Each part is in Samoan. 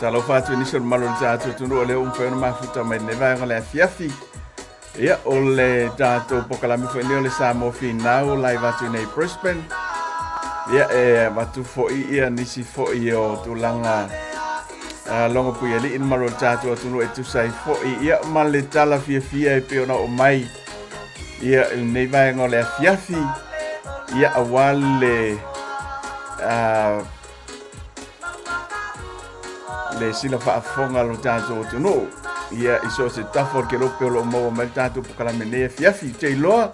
Faatalofa atu i nisi o le mamalu o le tatou atunuu o lea ua mafai ona mafuta mai lenei vaega o le afiafi. Ia, o le tatou polokalame foi lenei o le Samoa Finau live atu i nei Brisbane. Ia, e avatu foi ia nisi foi o tulaga logo puialii le mamalu o le tatou atunuu e tusa ai foi ia ma le tala fiafia e pei ona oo mai ia i lenei vaega o le afiafi, ia aua le le sila faafofoga a lo tatou atunuu ia i so o se tafa o le kelope o lo o maua mai le tatou polokalame nei afiafi. Ou te iloa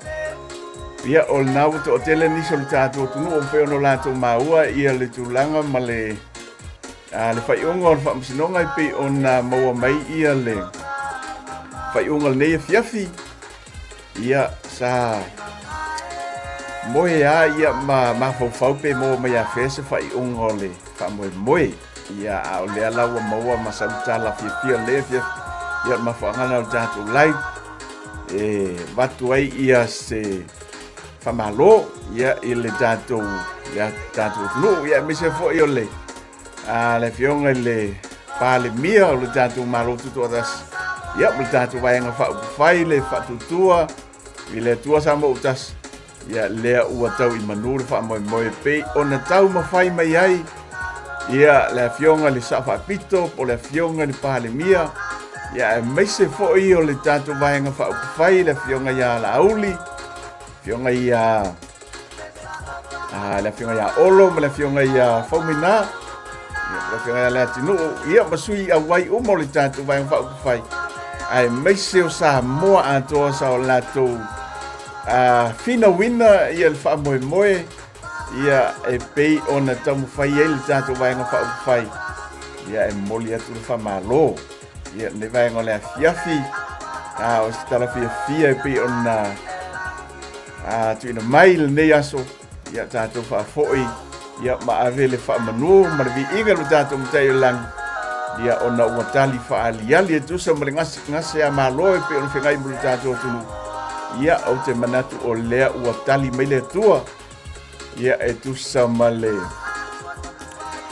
ia o lena ua toatele nisi o le tatou atunuu o mafai ona o latou maua ia le tulaga ma le le faaiuga o le faamasinoga e pei ona maua mai ia le faaiuga o lenei afiafi. Ia sa moe a ia ma mafaufau pe maua mai afea se faaiuga o le faamoemoe. Ia a o lea la ua maua ma sau tala fiafia o lenei afiafi. Ia o le mafuaaga lena o le tatou live e avatu ai ia se faamalo ia i le tatou atunuu, ia aemaise foi o le le afioga i le Palemia o le tatou Malo Tutoatasi, ia ma le tatou Vaega Faaupufai le Faatuatua i le Atua Samoa ua tasi, ia lea ua tau i manu le faamoemoe pei ona taumafai mai ai ia le afioga i le Sao Faapito po o le afioga i le Palemia, ia aemaise foi o le tatou Vaega Faaupufai le afioga ia Laauli, afioga ia le afioga ia Olo ma le afioga ia Faumuina, ia le afioga ia Leatinuu, ia ma sui auai uma o le tatou Vaega Faaupufai, aemaise o Samoa atoa sa o latou finauina ia le faamoemoe ia e pei ona taumafai ai le tatou Vaega Faaupufai. Ia e momoli atu le faamalo ia lenei vaega o le afiafi, o se tala fiafia e pei ona tuuina mai lenei aso, ia tatou faafoi ia ma ave le faamanu ma le viiga i lo tatou Matai o le Lagi, ia ona ua tali faaliali e tusa ma le gase a Malo e pei ona feagai ma lo tatou atunuu. Ia ou te manatu o lea ua tali mai le Atua ia e tusa ma le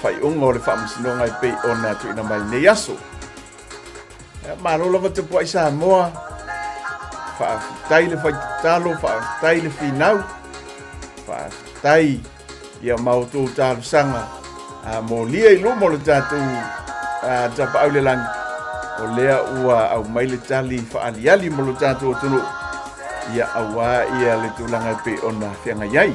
faaiuga o le faamasinoga e pei ona tuuina mai lenei aso. Malo lava tapuai Samoa, faafetai le faitatalo, faafetai le finau, faafetai ia ma outou talosaga molia i luma o le tatou tapaau i le lagi, o lea ua aumai le tali faaliali mo lo tatou atunuu, ia aua ia le tulaga e pei ona feagai ai.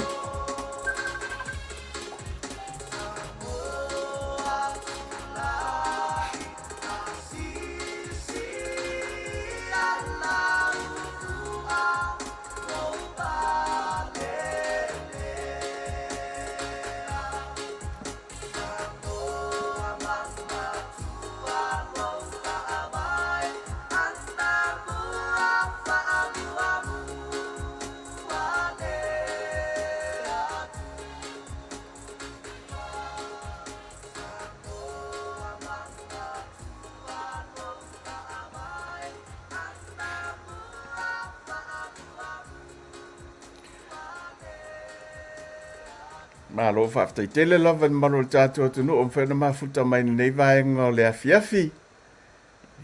Malo faafetai tele lava i le mamalu o le tatou atunuu o mafai ona mafuta mai lenei vaega o le afiafi.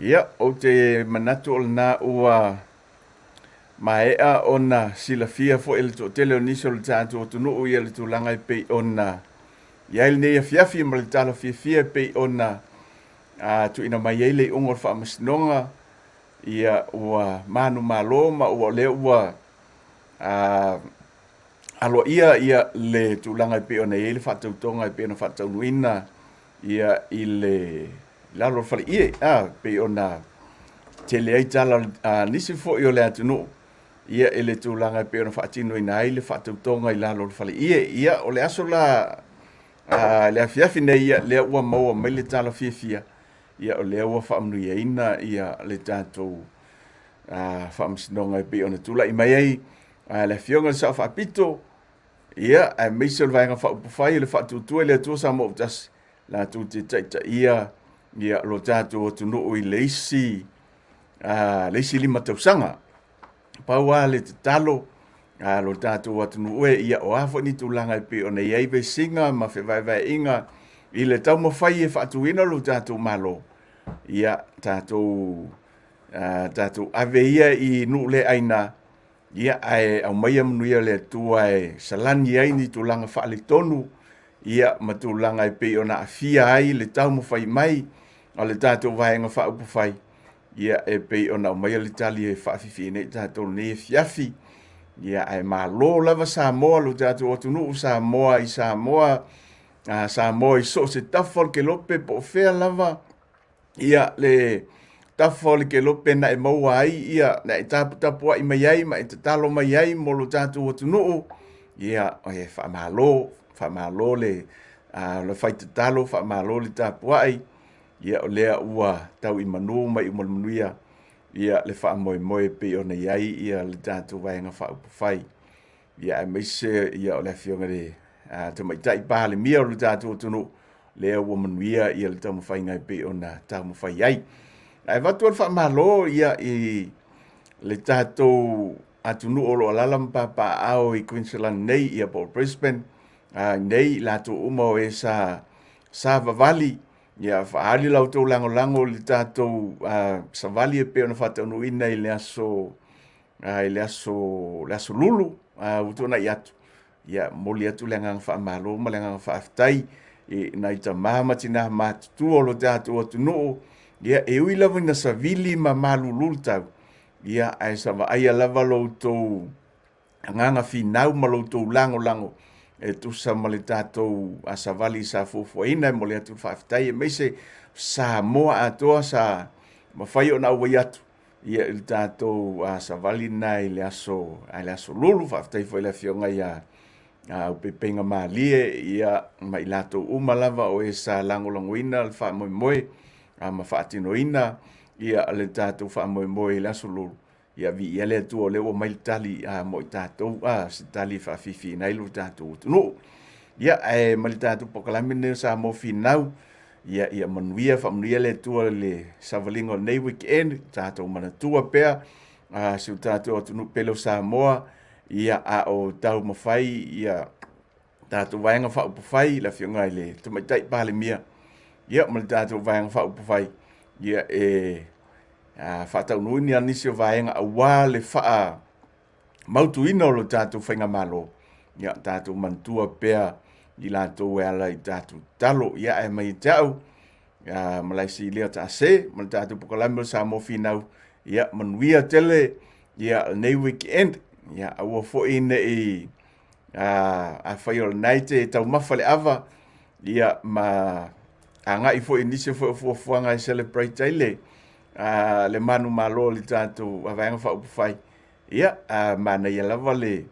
Ia, ou te manatu o lena ua maea ona silafia foi e le toatele o nisi o le tatou atunuu ia le tulaga e pei ona i ai lenei afiafi ma le tala fiafia e pei ona tuuina mai ai le iuga o le faamasinoga. Ia ua manumalo ma ua lea ua aloaia ia le tulaga e pei ona i ai le faatautoga e pei ona faataunuuina ia i le lalo o le faleie, pei ona tele ai tala nisi foi o le atunuu ia i le tulaga e pei ona faatinoina ai le faatautoga i lalo o le faleie. Ia o le aso la le afiafi nei, ia lea ua maua mai le tala fiafia, ia o lea ua faamanuiaina ia le tatou faamasinoga e pei ona tulai mai ai le afioga i le Sao Faapito, ia aemaise o le Vaega Faaupufai o le Faatuatua i le Atua Samoa ua tasi, latou te taitaia ia lo tatou atunuu i le isi 5 tausaga. Pau lava le tatalo lo tatou atunuu e, ia o a foi ni tulaga e pei ona i ai vesiga ma fevaevaeaiga i le taumafai e faatuina lo tatou Malo, ia tatou tatou ave ia i nuu le aina, ia ae aumaia manuia le Atua e salani ai ni tulaga faaletonu, ia ma tulaga e pei ona aafia ai le taumafai mai o le tatou Vaega Faaupufai, ia e pei ona aumaia le tali e faafifi nei tatou nei afiafi. Ia ae malo lava Samoa, lo tatou atunuu Samoa i Samoa, Samoa i so o se tafa o le kelope po o fea lava ia le tafa o le kelope na e maua ai, ia na e taputapuai mai ai ma e tatalo mai ai mo lo tatou atunuu. Ia e faamalo, faamalo le le fai tatalo, faamalo le tapuai. Ia o lea ua tau i manu mai uma le manuia ia le faamoemoe pei ona i ai ia le tatou Vaega Faaupufai. Ia aemaise ia o le afioga i le Tamaitai Palemia o le tatou atunuu, lea ua manuia ia le taumafaiga e pei ona taumafai ai. Ae avatu le faamalo ia i le tatou atunuu o lo o alaala ma papaaao i Queensland nei, ia po o Brisbane nei, latou uma o e sa savavali, ia faaali la outou lagolago i le tatou savali e pei ona faataunuuina i le aso le aso Lulu ua tuanai atu. Ia momoli atu le agaga faamalo ma le agaga faafetai i nai tama ma tina matutua o lo tatou atunuu. Ia e ui lava ina savili ma malulu le tau, ia ae sa vaaia lava lo outou agaga finau ma lo outou lagolago e tusa ma le tatou savali sa fuafuaina. E momoli atu le faafetai aemaise Samoa atoa sa mafai ona auai atu ia i le tatou savali lena i le aso Lulu. Faafetai foi i le afioga ia Upepeiga Malie, ia ma i latou uma lava o e sa lagolagoina le faamoemoe ma faatinoina ia le tatou faamoemoe i le aso Lulu. Ia viia le Atua o lea ua mai le tali mo i tatou, se tali e faafiafiaina ai lo tatou atunuu. Ia ae ma le tatou polokalame lenei o Samoa Finau, ia ia manuia, faamanuia le Atua le savaliga o lenei weekend. Tatou manatua pea si o tatou atunuu pele o Samoa, ia a o taumafai ia tatou Vaega Faaupufai, le afioga i le Tamaitai Palemia, ia ma le tatou Vaega Faaupufai, ia e faataunuuina nisi o vaega aua le faamautuina o lo tatou faigamalo. Ia tatou manatua pea i latou e ala i tatou tatalo. Ia ae mai te au Malaisi Lea Taase ma le tatou polokalame o Samoa Finau, ia manuia tele ia lenei weekend. Ia aua foi nei afai o lena e te taumafa le ava, ia ma agai foi i nisi foi o fuafuaga e celebrate ai le manumalo o le tatou Vaega Faaupufai. Ia manaia lava le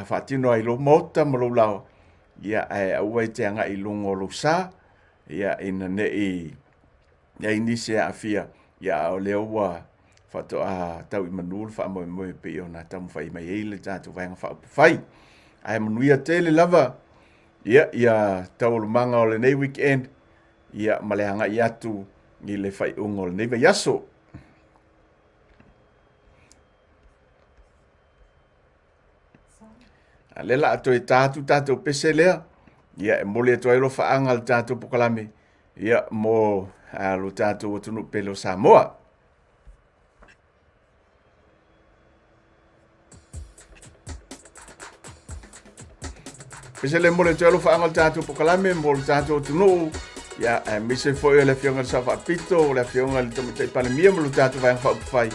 faatino ai lou maota ma lou laoa, ia ae aua e te agai i luga o lou sa, ia ina nei i ai nisi e aafia. Ia a o lea ua faatoa tau i manu le faamoemoe pei ona taumafai mai ai le tatou Vaega Faaupufai. Ae manuia tele lava ia ia taualumaga o lenei weekend, ia ma le agai atu i le faaiuga o lenei vaiaso. A lea la a toe ta atu tatou pese lea, ia e momoli atu ai alofaaga le tatou polokalame ia mo lo tatou atunuu pele o Samoa. Pese le momoli atu ai alofaaga le tatou polokalame mo le tatou atunuu, ia aemaise foi o le afioga i le Sao Faapito, o le afioga i le Tamaitai Palemia ma lo tatou Vaega Faaupufai,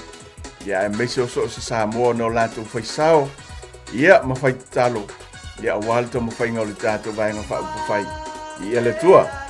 ia aemaise o so o se Samoa na o latou faisao, ia ma fai tatalo, ia aua le taumafaiga o le tatou Vaega Faaupufai. Ia le Atua.